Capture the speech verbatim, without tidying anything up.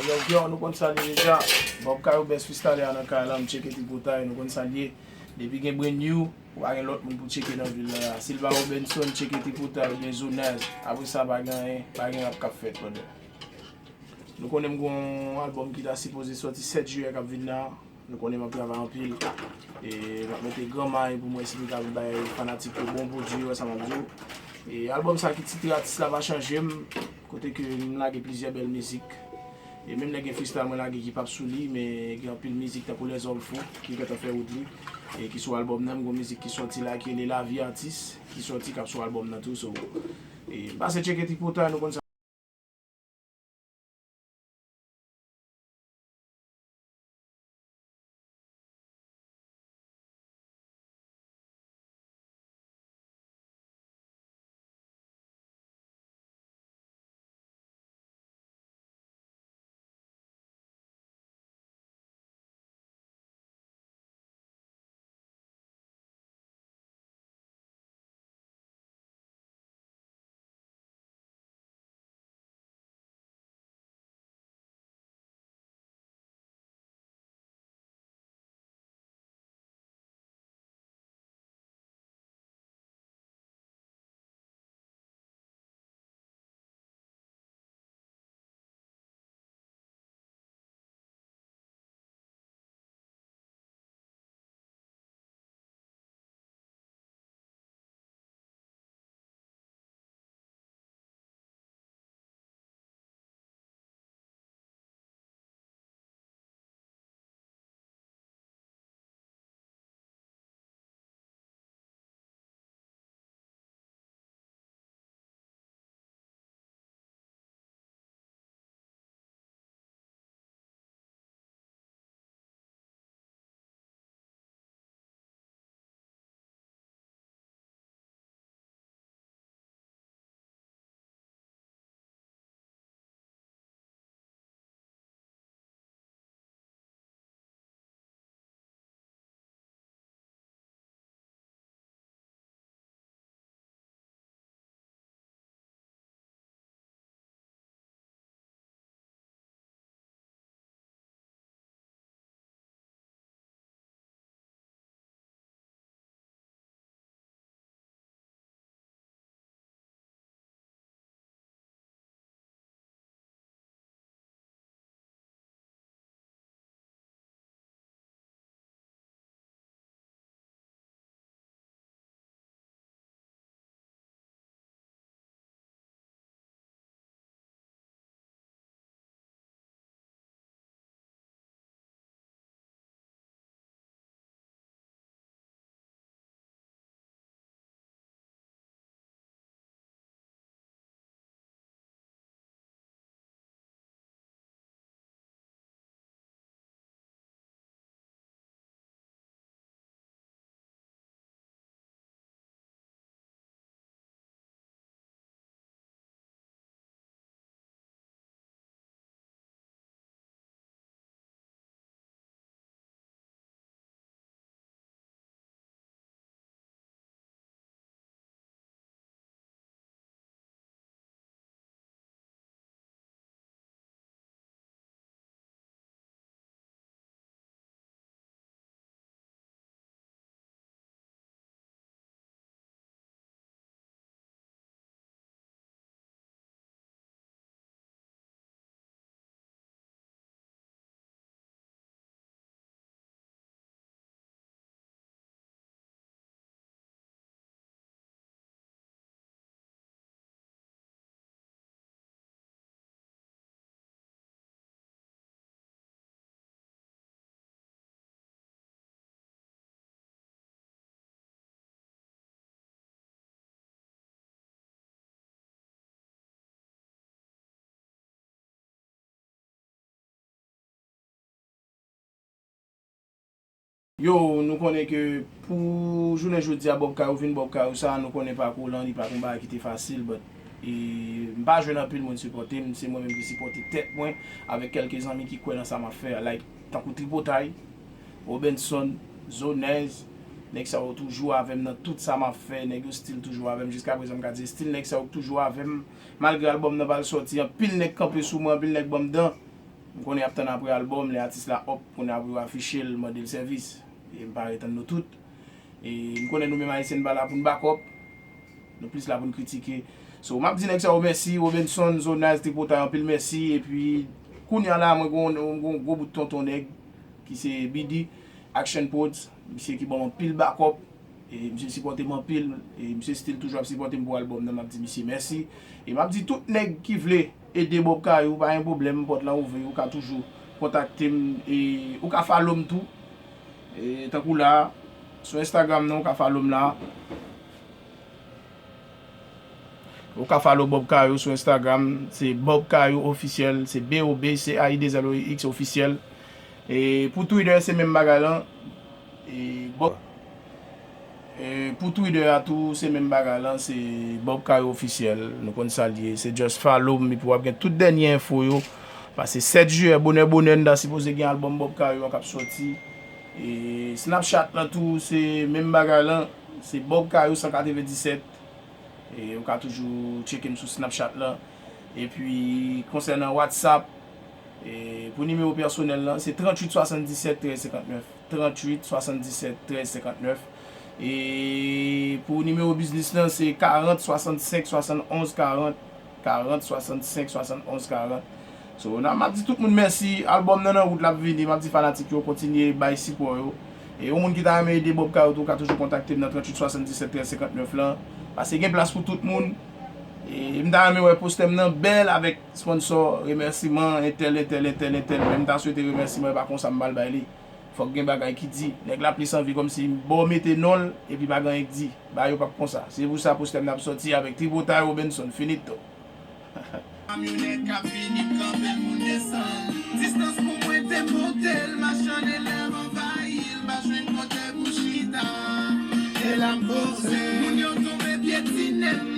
Yo, yo, nou konn sa l ye deja. Bob Kayou, best freestyler a nan kay la, m tcheke tripotay, nou konn sa l ye. Depi gen brand new, ou pa gen lòt moun pou tcheke nan vil la. Si l pa Robenson, tcheke tripotay oubyen Zonaz. Apre sa, pa gen anyen, pa gen rap k ap fèt, brother. Nou konnen m gen yon albòm ki ta sipoze sòti sèt jiyè k ap vin la. Nou konnen m ap travay anpil. E m ap mete gran may pou m wè si m ka vin bay fanatik yo bon pwodui, wè sa m ap di w. E albòm sa ki titre atis la pa chanje m, kote ke m lage plizyè bèl mizik. E menm lè gen freestyle mwen lage ki p ap sou li, men gen anpil mizik tankou Les Hommes Fous ki gentan fè wout li. E ki sou albòm nan, m gen yon mizik ki sòti la ki rele Lavi Atis, ki sòti k ap sou albòm nan tou. So, e pase tcheke tripotay, nou konn sa. Yo, nou konnen ke pou jounen jodi a, Bob Kayou vin Bob Kayou sa, nou konnen pakou l an, li pa t yon bagay ki te fasil, but, e, m pa jwenn anpil moun sipòte m, se mwen menm ki sipòte tèt mwen, avèk kèlke zanmi ki kwè nan sa m ap fè a, like, tankou Tripotay, Robenson, Zonèz, nèg sa yo toujou avè m nan tout sa m ap fè, nèg yo still toujou avè m, jiska prezan m ka di still nèg sa yo toujou avè m, malgre albòm nan pral sòti, anpil nèg kanpe sou mwen, anpil nèg ban m dan, M konnen y ap tann apre albòm, lè atis la up, konnen apre yo afiche l, mande l sèvis. E m pare tann nou tout. E m konnen nou menm Ayisyen n pa la pou n bakòp. Nou plis la pou n kritike. So, m ap di nèg sa yo mèsi, Robenson, Zonaz, Tripotay, anpil mèsi. Epi, kounye a la, mwen gon, gon gwo bout tonton nèg, ki se B D, Action Prodz, misye ki ban m anpil bakòp. E misye sipòte m anpil. E misye still toujou ap sipòte m pou albòm nan, m ap di misye mèsi. E m ap di tout nèg ki vle ede Bob Kayou, pa gen pwoblèm, pòt lan ouvri, ou ka toujou kontakte m. E ou ka follow m tou. E tankou la, sou Instagram nan, ou ka follow m la. Ou ka follow Bob Kayou sou Instagram, se Bob Kayou Officiel, se B O B C A I deux L O I X Officiel. E pou Twitter, se menm bagay lan. E Bob, e pou Twitter a tou, se menm bagay lan, se Bob Kayou Officiel. Nou konn sa l ye. Se just follow m, epi w ap gen tout dènye enfo yo. Pase sèt jiyè, bonè bonè, n ta sipoze gen albòm Bob Kayou an k ap sòti. E Snapchat lan tou, se menm bagay lan. Se Bob Kayou san katrevenndisèt. E ou ka toujou tcheke m sou Snapchat lan. Epi, konsènan WhatsApp, e pou nimewo pèsonèl lan, se tranntuit swasanndisèt trèz senkannnèf. Tranntuit swasanndisèt trèz senkannnèf. E pou nimewo biznis lan, se karant swasannsenk swasannonz karant. Karant swasannsenk swasannonz karant. So, n a, m ap di tout moun mèsi. Albòm nan nan wout, l ap vini. M ap di fanatik yo kontinye bay sipò yo. E yon moun ki ta renmen ede Bob Kayou tou, ka toujou kontakte m nan tranntuit swasanndisèt trèz senkannnèf lan. Paske gen plas pou tout moun. E m ta renmen wè postè m nan bèl avèk sponsò, remèsiman, entèl, entèl, entèl, entèl. Men m ta swete remèsiman, e pa konsa m pral bay li. Fòk gen bagay ki di. Nèg la plis anvi kòmsi m ba w mete non l, epi pa gen anyen k di. Bagay yo p ap konsa. Se pou sa postè m nan ap sòti avèk Tripotay Robenson. Finito. Kamyonèt k ap vini, kanpe moun desann. Distans pou mwen te monte l, machann elèv anvayi l, pa jwenn kote pou chita. E la m poze. Moun yo tonbe pyetinen m,